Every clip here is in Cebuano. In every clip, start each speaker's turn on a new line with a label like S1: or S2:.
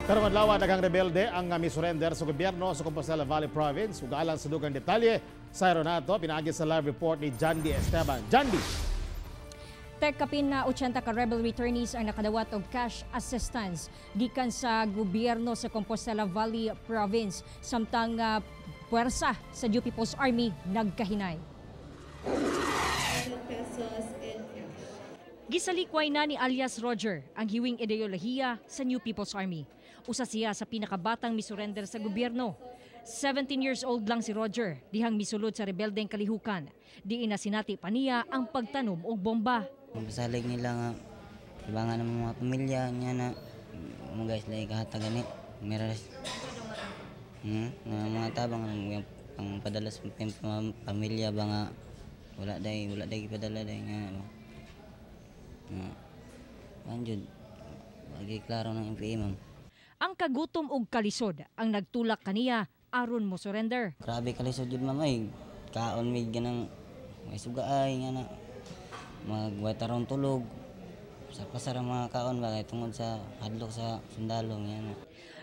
S1: Karong adlaw, daghang rebelde ang misurrender sa gobyerno sa Compostela Valley Province. Ug alang sa dugang detalye sa nato pinaagi sa live report ni Jandy Esteban. Jandy.
S2: Tek, kapin na 80 ka rebel returnees ang nakadawat og cash assistance gikan sa gobyerno sa Compostela Valley Province samtang puwersa sa New People's Army nagkahinay.
S3: Pesos in cash.
S2: Gisalikway na ni alias Roger ang hiwing ideolohiya sa New People's Army. Usa siya sa pinakabatang misurrender sa gobyerno. 17 years old lang si Roger, dihang misulod sa rebeldeng kalihukan. Diin na sinati pa niya ang pagtanom og bomba.
S4: Masalig nila nga ibangan ng mga pamilya niya na mga guys lagi kahatag gani. Meron na mga tabang ang padala sa pamilya ba nga wala day gipadala day nga nga kan jud lagi klaro ng MPA, ma'am.
S2: Ang kagutom og kalisod ang nagtulak kaniya aron mo surrender.
S4: Grabe kalisod jud, ma'am, ay kaon mig ganang may sugaay nga na magway tarong tulog sa pasar ang mga kaon ba kay tungod sa hadlok sa sundalo nga na.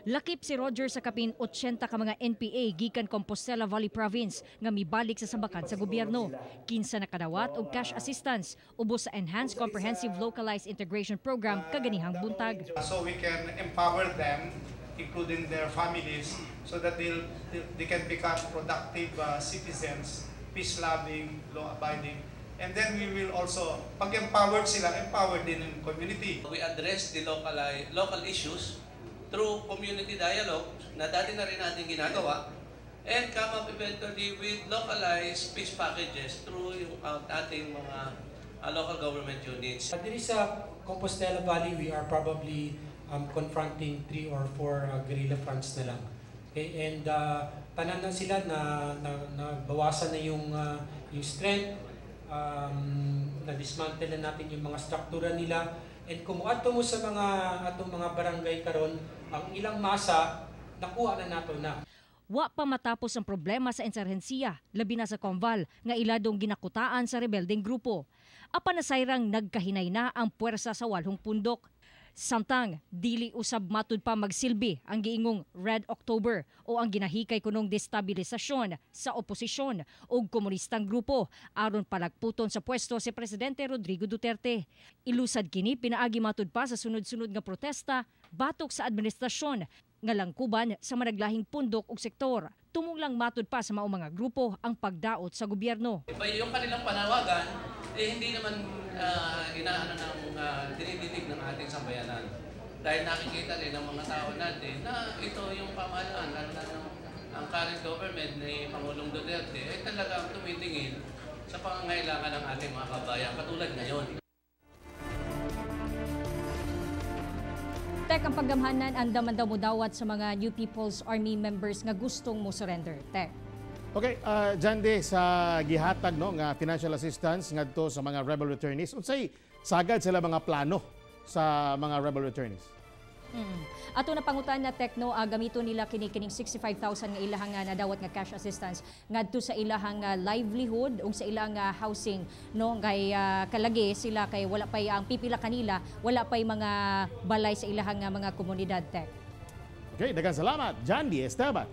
S2: Lakip si Roger sa kapin 80 ka mga NPA gikan Compostela Valley Province nga mibalik sa sambakan sa gobyerno. Kinsa nakadawat og cash assistance ubos sa Enhanced Comprehensive Localized Integration Program kaganihang buntag.
S5: So we can empower them, including their families, so that they can become productive citizens, peace-loving, law-abiding. And then we will also, pag empowered sila, empowered din yung community.
S6: We address the local issues through community dialogue na dati na rin natin ginagawa and come up eventually with localized peace packages through yung ating mga local government units.
S7: Diri sa Compostela Valley, we are probably confronting three or four guerrilla fronts na lang. Okay, and tanan na sila na bawasan na yung strength, na dismantle na natin yung mga struktura nila. And kung muadto mo sa mga atong mga barangay karon, ang ilang masa nakuha na nato na.
S2: Wa pa matapos ang problema sa insurhensiya, labi na sa Comval, nga iladong ginakutaan sa rebeldeng grupo. Apan nasayrang nagkahinay na ang puwersa sa walhong pundok. Samtang, dili usab matud pa magsilbi ang giingong Red October o ang ginahikay kunong destabilisasyon sa oposisyon o komunistang grupo aron palagputon sa pwesto si Presidente Rodrigo Duterte. Ilusad kini pinaagi matud pa sa sunod-sunod nga protesta batok sa administrasyon nga langkuban sa managlahing pundok ug sektor. Tumong lang matud pa sa maong mga grupo ang pagdaot sa gobyerno.
S6: Iba yung kanilang panawagan, eh, hindi naman inaano ng dinidinig ng ating sambayanan. Dahil nakikita rin ng mga tao natin na ito yung pamahalaan, lalo na ang current government ni Pangulong Duterte, ay talagang tumitingin sa pangangailangan ng ating mga kabayan, katulad ngayon.
S2: Tek, ang paggamhanan ang daman daw mudawat sa mga New People's Army members nga gustong mo surrender. Tek.
S1: Okay, Jandy, sa gihatag no nga financial assistance ngadto sa mga rebel returnees, unsay sagad sila mga plano sa mga rebel returnees?
S2: Ato na pangutan na tekno, gamito nila kini kining 65,000 nga ilahang nadawat nga cash assistance ngadto sa ilahang livelihood ug sa ilang housing no, kay kalagi sila kay wala pay ang pipila kanila, wala pay mga balay sa ilahang mga komunidad, Tek.
S1: Okay, daghang salamat, Jandy Esteban.